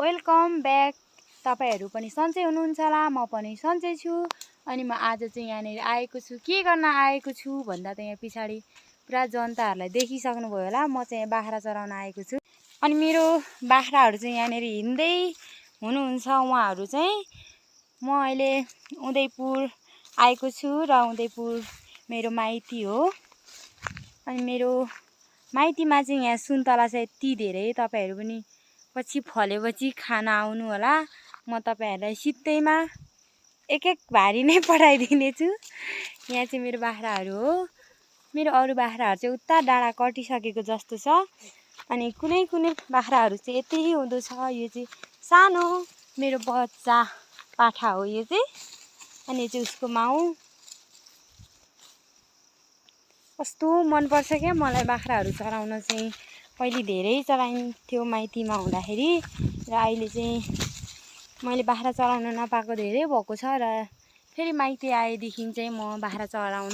Welcome back. तपाईहरु पनि सन्चै हुनुहुन्छ होला, म पनि सन्चै छु। अनि म आज चाहिँ यहाँनिर आएको छु। के गर्न आएको छु भन्दा त यहाँ पिछाडी पुरा जनताहरुलाई देखिसक्नु भयो होला। म चाहिँ यहाँ बाख्रा चराउन आएको छु। अनि मेरो बाख्राहरु चाहिँ यहाँनिर हिँड्दै हुनुहुन्छ। उहाँहरु चाहिँ म अहिले उदयपुर आएको छु र उदयपुर मेरो माइती हो। अनि मेरो माइतीमा चाहिँ यहाँ सुन्तला चाहिँ यति धेरै, तपाईहरु पनि पछि फलेपछि खान आउनु होला। म तपाईहरुलाई सित्तैमा एक भारी नै पठाइदिने छु। यहाँ चाहिँ मेरो बाख्राहरु हो। मेरो अरु बाख्राहरु चाहिँ उता डाँडा कटिसकेको जस्तो छ। अनि कुनै कुनै बाख्राहरु चाहिँ यति हुँदो छ। यो चाहिँ सानो मेरो बच्चा पाठा हो यो चाहिँ। अनि यो चाहिँ उसको माउ। कस्तो मन पर्छ क्या मलाई बाख्राहरु चराउन चाहिँ। पहिले धेरै चराइन्थ्यो माइतीमा हुँदाखेरि, र अहिले चाहिँ मैले बाख्रा चराउन नपाएको धेरै भएको छ। र फेरि माइती आएदेखि चाहिँ म बाख्रा चराउन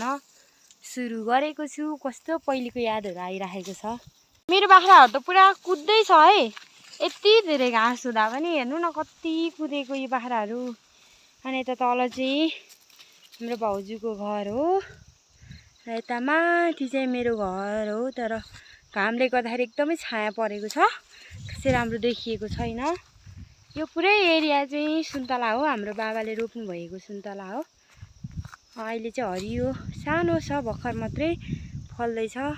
सुरु गरेको छु। कस्तो पहिलेको यादहरु आइराखेको छ। मेरो बाख्राहरु त पुरा कुद्दै छ है। यति धेरै घाँस हुँदा पनि हेर्नु न कति कुदेको यो बाख्राहरु। अनि यता तल चाहिँ हाम्रो भाउजूको घर हो र यता माथि चाहिँ मेरो घर हो। तर घामले गर्दाखेरि एकदमै छाया परेको छ, त्यसै राम्रो देखिएको छैन। यो पुरै एरिया चाहिँ सुन्तला हो। हाम्रो बाबाले रोप्नु भएको सुन्तला हो। अहिले चाहिँ हरियो सानो छ, भर्खर मात्रै फल्दै छ।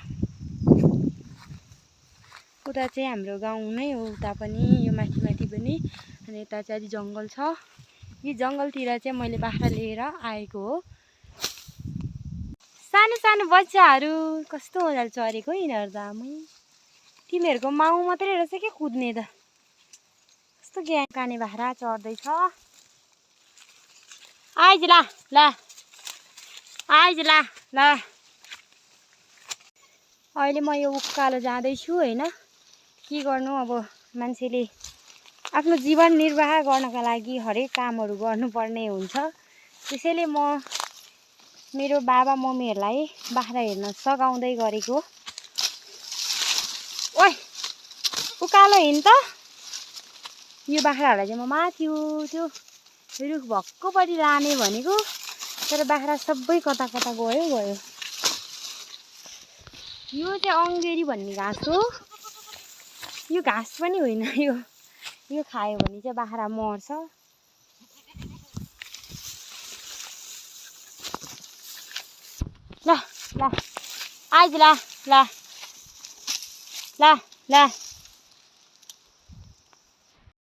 उता चाहिँ हाम्रो गाउँ नै हो, उता पनि यो माथि माथि पनि। अनि यता चाहिँ जंगल छ। यो जंगलतिर चाहिँ मैले बाख्रा लिएर आएको हो। सानो सानो बच्चाहरु कस्तो मजाले चरेको यिनीहरु त। तिमीहरुको माउ मात्रै रहेछ के कुद्ने त। कस्तो ज्ञान काने बाख्रा चर्दै छ। आइज ला ला आइज ला ला। अहिले म यो उकालो जाँदैछु हैन। के गर्नु अब, मान्छेले आफ्नो जीवन निर्वाह गर्नका लागि हरेक कामहरु गर्नुपर्ने हुन्छ। त्यसैले म मेरो बाबा मम्मीहरुलाई बाख्रा हेर्न सघाउँदै गरेको। ओइ उकालो हिँड त। यो बाख्राहरुलाई चाहिँ म माथि त्यो रुख भक्कोपट्टि लाने भनेको, तर बाख्रा सबै कता कता गयो। यो चाहिँ अंगेरी भन्ने घाँस हो। यो घाँस पनि होइन, यो खायो भने चाहिँ बाख्रा मर्छ। ल ल आइज ला ला ला ला।